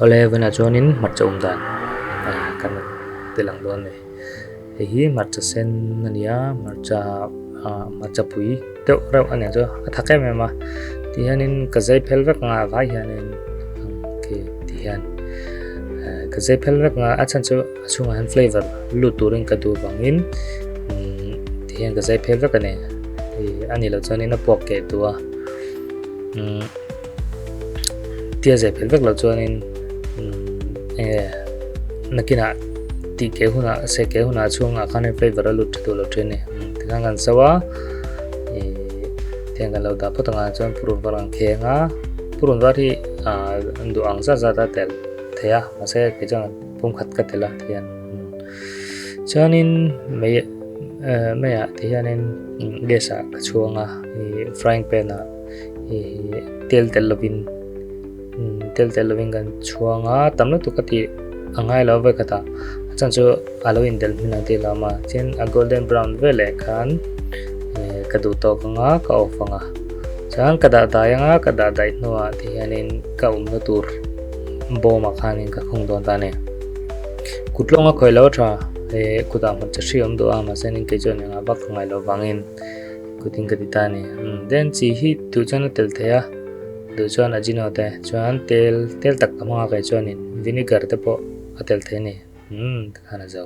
Awle vawiinah chuanin hmarcha awm dan kan rawn ti lang dawn a ni. Hei hi hmarcha sen a ni a hmarcha ah hmarcha pui deuh reuh a nia chu a thak em em a tihianin ka zai phel vek ang a vai hianin khi tihian ka zai phel vek ang a a chhan chu a chhungah hian flavour lut turin ka duh vangin tihian ka zai phel vek a ni a nih loh chuanin a puak keh duh a umm tia zai phel vek loh chuanin enge nakinah tih keh hunah seh keh hunah chhungah khanin flavour a lut tha duh lo thin a ni tikhan kan zo a ihh tiang kan lo dah phawt ang a chuan purun var ang kheng a purun var hi ah duh ang zat zat a telh thei a mahse kei chuan pumkhat ka telh a tihian chuanin mei eh meiah tihianin gas ah ka chhuang a ih frying pan ah ih tel tel lovin tel tel lovin kan chhuang a tam lutuk ka tih a ngai lo vek a a chhan chu a lo indelh hmin ang tih a hlauhawm a tin a golden brown veleh khan eh ka duh tawk ang a ka off ang a chuan ka dah dai ang a ka dah daih hnuah tihianin ka awmna tur bawmah khanin ka khung dawn ta a ni kut lawnga khawih lo a tha eh kutah hmarcha hri a awm duh a mahse kei chuan engah vak ka ngaih loh vangin. Kutin ka ti ta a ni. Then chi hi duh chuan a tel thei a, duh chuan ajino te chuan tel tel tak ka hmang a kei chuanin vinegar te pawh a tel thei a ni. Umm tikhan a zo.